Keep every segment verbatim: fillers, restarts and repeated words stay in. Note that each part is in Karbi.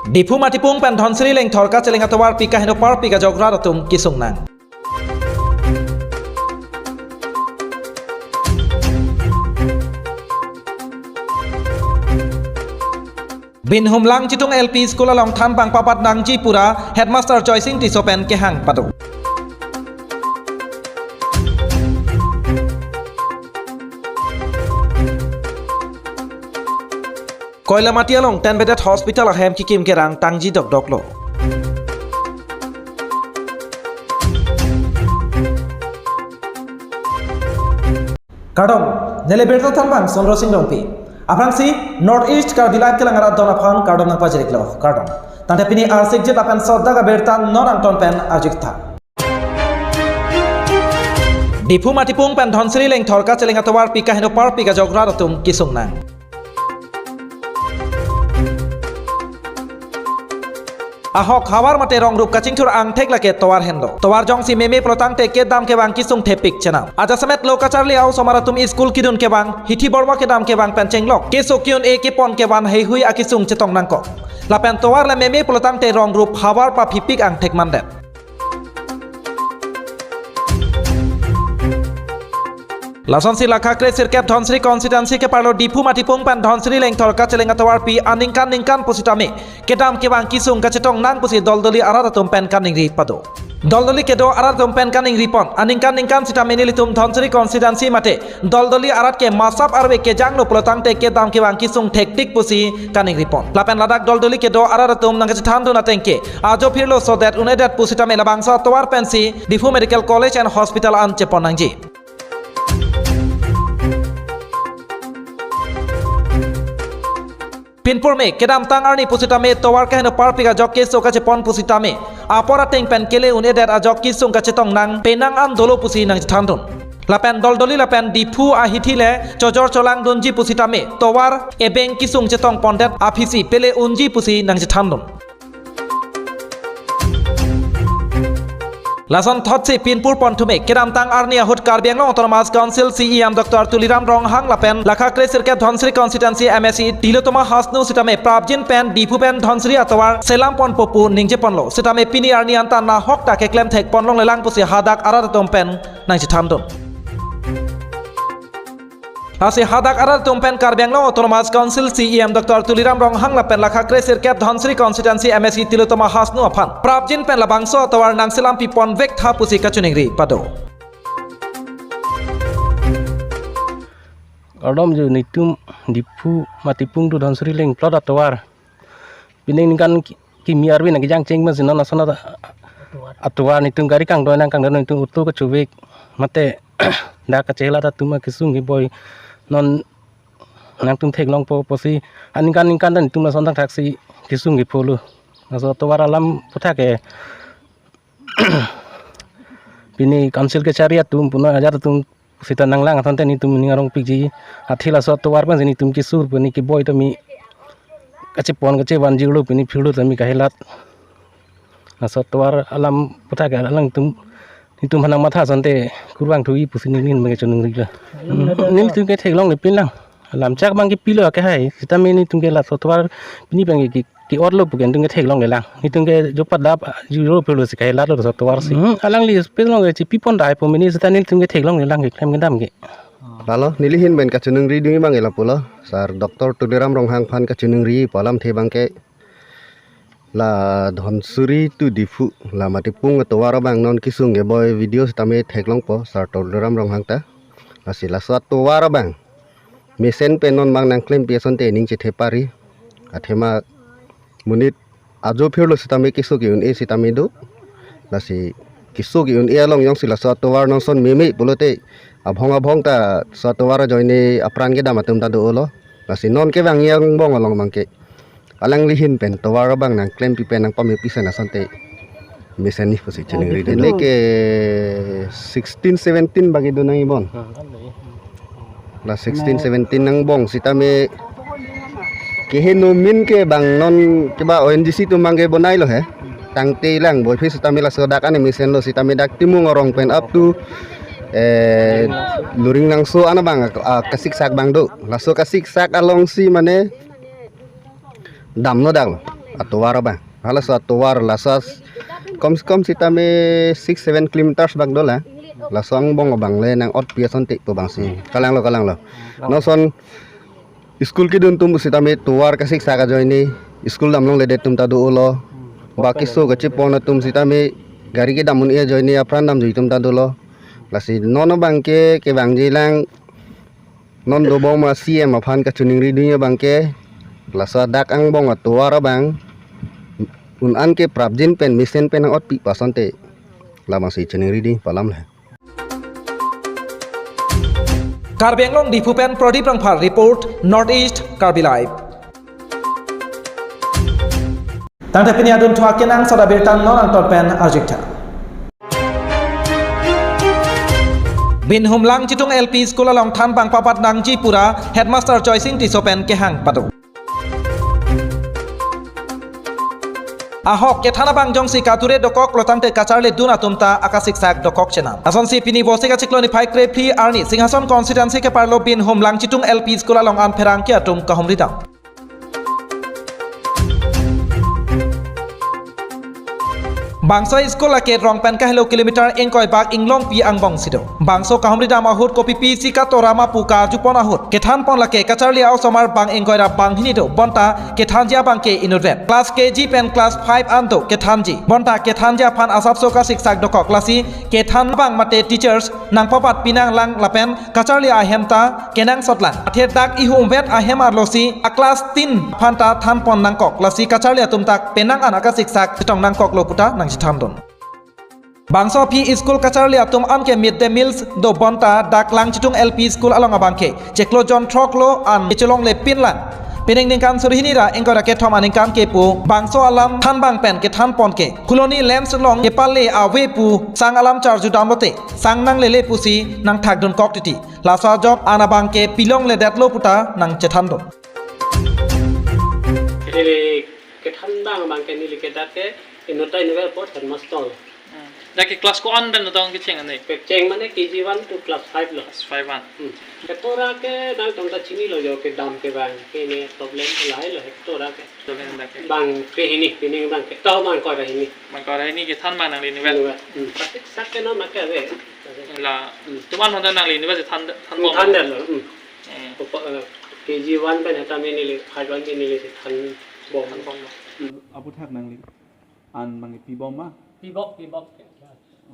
Diphu Matipung pen Dhansiri Lengthor kacheleng atovarpi kaheno parpik ajok rat atum kesung nang. Binhum Langchitung L P School along thanbang pabat nangji pura Headmaster Joysing Tisso pen kehang pado. Koilamati along ten bedded hospital ahem kekim kerang tangji dokdok lo. Kardom, neli birta thanbang Sondro Sing Rongpi. Aphrangsi North East Karbi Live kelang arat don aphan kardom nangpajir-iklo. Kardom. Tangte pini arsikjit lapen sodak abirta non angton pen arju-ik tha. Diphu Matipung pen Dhansiri Lengthor kacheleng atovarpi kaheno parpik ajok rat atum kesung nang. Ahok havar mate rong rup kachingthur angthek lake tovar henlo. Tovar jongsi meme pulotangte kedam kevang kesung thepik chenam. Ajasemet lo kacharli a-osomar atum school kedun kevang, hithi borma kedam kevang pen chenglok keso ke-un-e kepon kevan heihui akesung chetong nangkok. Lapen tovar le meme pulotangte rong rup havar paphipik angthek mandet. Lasonsi lakha kre sirkep Dhansiri constituency keparlo Diphu Matipung pen Dhansiri Lengthor kacheleng atovarpi aningkan ningkan pusitame kedam kevang kesung kachetong nang pusi doldoli arat atum pen kaningri pado. Doldoli kedo arat atum pen kaningri pon, aningkan ningkan sitame nelitum Dhansiri constituency mate doldoli arat ke masap arve kejanglo pulotangte kedam kevang kesung thektik pusi kaningri pon. Lapen ladak doldoli kedo arat atum nangkachethandun ateng ke ajo phirlo sodet un-edet pusitame labangso atovar pensi Diphu Medical College and Hospital an chepon nangji. Pinpur me kedamtang arni pusitame tovar kaheno parpik ajok keso kachepon pusitame apor ateng pen kele un-edet ajok kesung kachetong nang penang an dolo pusi nangchethandun. Lapen doldoli lapen Diphu ahithi le chojor cholangdunji pusitame tovar ebeng kesung chetong pondet aphisi pele unji pusi nangchethandun. Lason thotsi pinpur ponthume kedamtang arni ahut Karbi Anglong Autonomous Council C E M Doctor Tuliram Ronghang lapen lakha kre sirkep Dhansiri constituency M A C Tilottama Hasnu sitame prapjin pen Diphu pen Dhansiri atovar selam ponpo pu ningje ponlo. Sitame pini arni anta nahok ta keklem thek ponlonglelang pusi hadak arat atum pen nangchethandun. Lasi hadak arat atum pen Karbi Anglong Autonomous Council C E M Doctor Tuliram Ronghang lapen lakha kre sirkep Dhansiri constituency M A C Tilottama Hasnu aphan prapjin pen labangso atovar nangselam pipon vek tha pusi kachiningri pado. Kardom jo, netum Diphu Matipung to Dhansiri Lengthor atovar pining ningkan ki-, kimi arve nangkejang cheng ma si non ason ata-, atovar netum gari kangdoi nang kangdoi netum auto kachuvek mate dak kachelat atum akesung keboi non nangtum theklongpo pusi aningkan ningkan ta netum lason thakthak si kesung kepho lo. Laso atovar alam aphuthak ke pini council kechari atum puna ajat atum sita nanglang athon te netum ning arongpikji. Athe laso atovar pensi netum kesur pini keboi tame kachepon kachevan jirlo pini phirlo tame kahelat. Laso atovar alam aphuthak ke alangtum netum aphan nangmatha asonte kurvangthu-i pusi neli ning abang ke choningri lo. Netum ke theklongle pinlang. Lamchak abang ke pilo ke hai. Sitame netum ke laso atovar pini abang ke ke-ot lo pu ke netum ke theklonglelang. Netum ke jopat dap juro pelo si kahelat lo laso atovar si. Hmm, alangli pelo ke chipipon dai po mini sita netum ke theklonglelang keklem kedam ke. Lalo, neli ahin pen kachiningri ding abang ke lapulo. Sar Doctor Tuliram Ronghang aphan kachiningri pu alamthe abang ke la Dhansiri to Diphu, la Matipung atovar abang non kesung keboi video sitame theklongpo, Sar Tuliram Ronghang ta. Lasi laso atovar abang mesen pen non abang nangklempi asonte ning chethe pari. Athema monit ajo phirlo sitame keso ke-un-e sitame do. Lasi keso ke-un-e along jongsi laso atovar non ason meme pulote abhong abhong ta laso atovar ajoine apran kedam atum ta dolo. Lasi non kevang angbong along abang ke alangli ahin pen tovar abang nangklempi pen nangpamepisen asonte mesen ni pusi chiningri dun. Neli ke sixteen seventeen bagi dun nang ibon. La sixteen seventeen angbong sitame keheno amen ke bang non keba O N G C atum abang ke bonai lo he. Tangte lang boi phi sitame laso dak ani mesen lo sitame dak Timung arong pen up to, eh, Luringnangso an abang, ah, kasiksak abang do. Laso kasiksak alongsi mane damlo dak lo. atovar abang. Halaso atovar laso as-, kom se kom sitame six seven kilometers bak dolang. Laso angbong abang le nang-otpi asonte pu abangsi. Kalanglo, kalanglo. Non ason school kedun atum sitame tovar kasiksak ajoine, school damlongledet atum ta dolo. Ba keso kachepon atum sitame gari kedam un-e ajoine apran damjui atum ta dolo. Lasi non abangke kevangjilang, non dobom a C M aphan kachiningri dun abangke, laso adak angbong atovar abang un-an ke prapjin pen mesen pen nang-otpi pu asonte, labangsi chiningri dun pu alam le. Karbi Anglong Diphu pen Pradip Rongphar report, North East Karbi Live. Tangte pini adunthu akenangsot abirta non nangthan pen arjuktha. Binhum Langchitung L P School along thanbang pabat nangji pu ra Headmaster Joysing Tisso pen kehang pado. Ahok kethan abang jongsi kature dokoklo tangte kacharli dun atum ta akasiksak dokok chenam. Lasonsi pini Vosik achiklo niphai krephli arni Singhason constituency keparlo Binhum Langchitung L P School along an pherangke atum kahumri dam. Bangso school lake rong pen kahelo kilometer ingkoi bak inglongpi angbong si do. Bangso kahumri dam ahut kopi pisi katora ma pu karjupon ahut kethanpon lake kacharli a-osomar bang ingkoi ra banghini do, bonta kethanji abangke inutvet. Class K G pen class five an do kethanji, bonta kethanji aphan asapso kasiksak dokok, lasi kethan abang mate teachers nangpabat pinang lang lapen kacharli ahem ta kenangsot lang. Athe dak ihumvet ahem arlosi a class tin aphan ta thanpon nangkok, lasi kacharli atum ta penang an akasiksak chetong nangkoklo pu ta nangchethan dun. Bangso aphi school kacharli atum anke mid day meals do, bonta dak Langchitung L P School along abangke chiklo jon throk lo an kechelongle pin lang. Pining ningkan suri hini ra ingkoi ra kethom aningkan ke pu bangso alam thanbang pen kethanpon ke Phuloni Lamps along kepale ave pu sang alam charju damlote sang nanglele pusi nangthak dunkok titi. Laso ajok an abangke pilongledetlo pu ta nangchethan dun. Neli kethanbang abangke neli ke dak ke inut ta inut apot headmaster. Hmm. Dak ke class ko-an pen nangthan kecheng ane? Kecheng mane K G one to class five lo. Class five an. Hmm. Ketora ke nangtum ta chinilo jo kedam ke abangke ne problem lahai lo ketora ke. Problem dak ke. Bang ke hini, pining bang ke. Tahu bang ko ada hini. Bang ko ada hini kethanbang nangli inutvet. Inutvet. Hmm. Tapi sak ke nama ke ave. La, hmm, tuman honda nangli inutvet than, than Hmm, bom. Than detlo. Hmm. Hmm. Opa, eh, K G one pen sitame neli, five an ke neli si thanbom. Thanbomlo. Hmm. Aphuthak nangli an bang pibom ma? Pibom, pibom.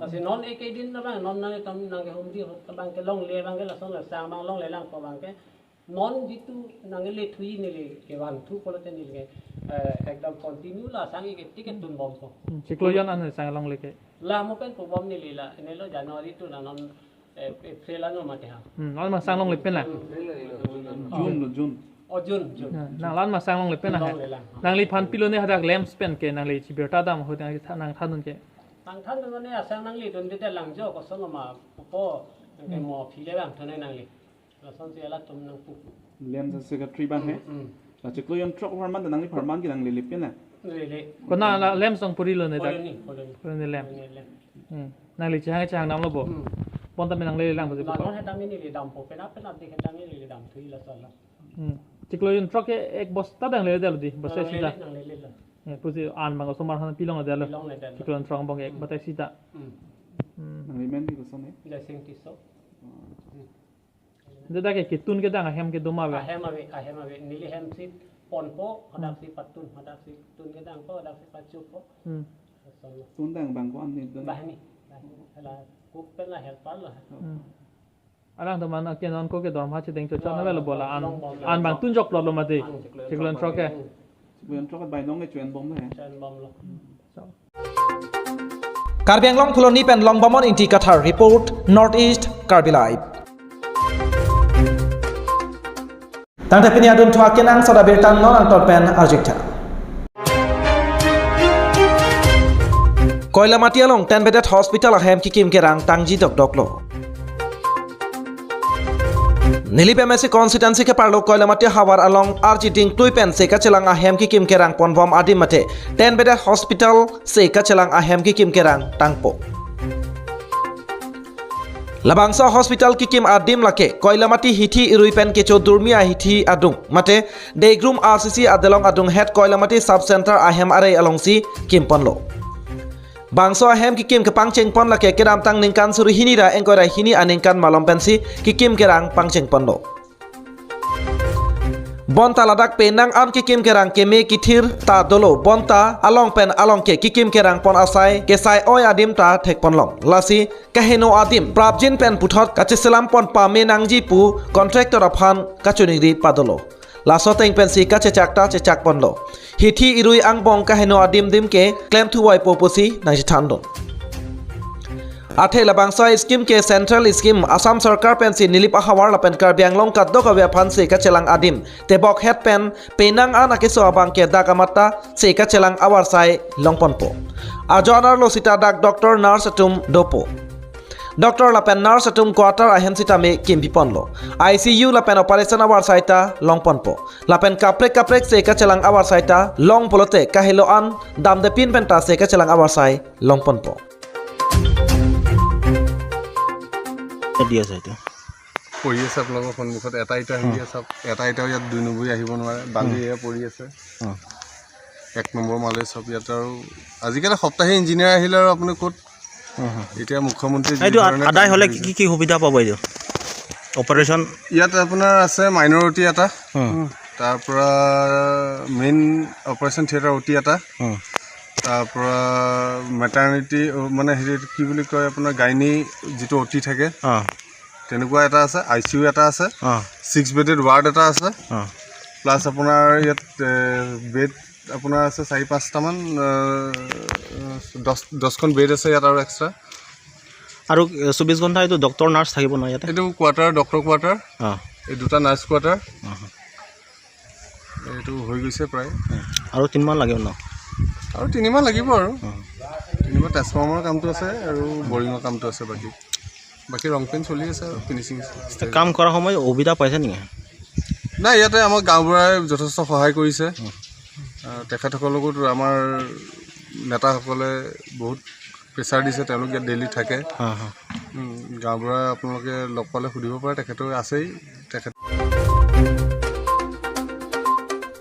Lasi non ekedin abang, non nangtum nangkehumri ahut abangke longle abangke lason la sang abang longlelang ko abangke. Non jitu nangle thui neli kevangthu pulote neli ke, eh, ekdom continue la sang ike ticket tunbom ko. Hmm, chiklo jon an sang longle ke. La mo pen pubom neli la, nelo January tu na non, eh, April ano mate ha. Hmm, non ma sang longle pen la. June lo, June. Oh, June, June. Na, nang la-an ma sang longle pen la ha. Longlelang. Nangliphan pilone hadak lamps pen ke nangli chibirta dam ahut nangthan, nangthan dun ke. Nangthan dun ne asang nangledunde lang jo kosonma pu ko, nangke Hmm. mo phile bang thone nangli. Lasonsi halatum nangpu. Lamps secretary abang he. Hmm, hmm. La chiklo jon throk apharman ta nangli apharman ke nanglele pen na? Lele. Kona la lamps song purilo ne dak? Puroni, puroni. Puroni lamp. Puroni lamp. Hmm. Nangli chehang chehang damlo bo. Hmm. Bonta me nanglelelang bo La jepok. Non sitame neli dampo, penap penap dik sitame neli damthui laso lo. Hmm. Chiklo jon throk ke ek bosta dang leledetlo di, bosta Nanglele, sita. Nanglelelo. Eh, pusi an bang osomar aphan pilongledetlo. Pilongledetlo. Chiklo jon throk angbong ke ek Hmm. bosta sita. Hmm. Hmm. Nangli men di koson he? Joysing Tisso. Hmm. Hmm. Dak ke ketun kedang ahem ke do ma ave? Ahem ave, ahem ave. Neli hem si ponpo, hadak Hmm. si patun, hadak si tun kedangpo, hadak si pachupo. Hmm. Lason lo. Tun dang bang ko-an ne dun? Banghini, banghini. Hala cook pen la helper lo. Hmm. Alangtum an ke non ko ke dorma chedeng chot chot Oh, na vel bo la an, long bom an bang lo. Tun jokplotlo mati. An Chiklo jon throk ke. Hmm. Chiklo jon throk ke bai nong ke chuan bom he. Chuan bomlo. So. Karbi Anglong Phuloni pen Longbamon Ingti Kathar report, North East Karbi Live. Tangte pini adunthu akenangsot abirta non nangthan pen arjuktha. Koilamati along Ten Bedet Hospital ahem kikim kerang tangji dokdoklo. Nilip M A C constituency keparlo Koilamati havar along arji dingklui pen se kachelang ahem kikim kerang ponbom adim mate Ten Bedet Hospital se kachelang ahem kikim kerang tangpo. Labangso hospital kekim adim lake Koilamati hithi irui pen kecho Durmi ahithi adung mate Degrum R C C adelong adunghet Koilamati sub center ahem arei alongsi kimponlo. Bangso ahem kekim kepangchengpon lake kedamtang ningkan suri hini ra ingkoi ra hini aningkan malom pensi kekim kerang pangchengponlo. Bonta ladak penang an kekim kerang keme kethir ta dolo, bonta along pen along ke kekim kerang pon asai kesai oi adim ta thekponlong. Lasi kaheno adim prapjin pen puthot kacheselam pon pame nangji pu contractor aphan kachiningri padolo. Laso ateng pensi kachechak ta chechakponlo. Hithi irui angbong kaheno adim dim ke klemthu voipo pusi nangchethandun. Athe labangso scheme ke central scheme, Assam Sarkar pensi Nilip ahavar lapen Karbi Anglong kadokave aphansi kachelang adim. Tebokhet pen penang an akeso abang ke dak amat ta se kachelang avarsai longponpo. Ajo anerlo sita dak doctor nurse atum dopo. Doctor lapen nurse atum quarter ahem sitame kimpiponlo. I C U lapen operation avarsai ta longponpo. Lapen kaprek kaprek se kachelang avarsai ta long pulote kahelo an damdepin pen ta se kachelang avarsai longponpo. দি আছে এতিয়া। পৰি আছে আপোনালোকৰ সন্মুখত। এটা ইটা হেৰি আছে, এটা ইটাও ইয়াত দুই নম্বৰী আহিব নোৱাৰে, বালি এয়া পৰি আছে। উম। এক নম্বৰ মালে চব ইয়াত। আৰু আজিকালি সপ্তাহী ইঞ্জিনিয়াৰ আহিলে আৰু আপুনি ক'ত? এতিয়া মুখ্যমন্ত্ৰী যি এইটো ধৰণে আদায় কাম হ'লে কৰিছে। কি কি সুবিধা পাব এইটো? অপাৰেশ্যন ইয়াত আপোনাৰ আছে মাইনৰ অ টি এটা, উম। তাৰ পৰা মেইন অপাৰেশ্যন থিয়েটাৰ অ টি এটা, উম। তাৰ পৰা মেটাৰ্নিটি মানে হেৰি কি বুলি কয় আপোনাৰ গাইনী যিটো অ টি থাকে অ', তেনেকুৱা এটা আছে, আই চি ইউ এটা আছে, অ', ছিক্স বেডেড ৱাৰ্ড এটা আছে, অ'। প্লাছ আপোনাৰ ইয়াত বেড আপোনাৰ আছে চাৰি পাঁচটামান, দহ দহখন বেড আছে ইয়াত আৰু এক্সট্ৰা। আৰু এ, চৌবিছ ঘণ্টা এইটো ডক্টৰ নাৰ্ছ থাকিব ন ইয়াতে? এইটো কোৱাৰ্টাৰ, ডক্টৰ কোৱাৰ্টাৰ, অ', এই দুটা নাৰ্ছ কোৱাৰ্টাৰ, অ', এইটো হৈ গৈছে প্ৰায়। আৰু তিনিমাহ লাগিব ন? আৰু তিনিমাহ লাগিব আৰু। তিনিমাহ ট্ৰেন্সফৰ্মাৰৰ কামটো আছে আৰু বৰিঙৰ কামটো আছে। বাকী বাকী ৰং পেইণ্ট চলি আছে আৰু ফিনিচিং। কাম কৰাৰ সময়ত অসুবিধা পাইছে নেকি? নাই, ইয়াতে আমাৰ গাঁওবুঢ়াই যথেষ্ট সহায় কৰিছে। আহ, তেখেতসকলকো আমাৰ নেতাসকলে বহুত প্ৰেছাৰ দিছে, তেওঁলোক ইয়াত ডেইলি থাকে। হা, হা। উম, গাঁওবুঢ়াই আপোনালোকে লগ পালে সুধিব পাৰে, তেখেতো আছেই। তেখেত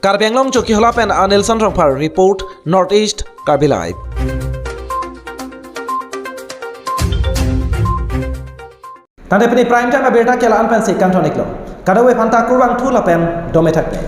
Karbi Anglong Chokihola pen Anilson Rongphar report, North East Karbi Live. Tangte pini prime time abirta ke la-an pensi kangtoniklo. Kadokave aphanta kurvangthu lapen dome thakme.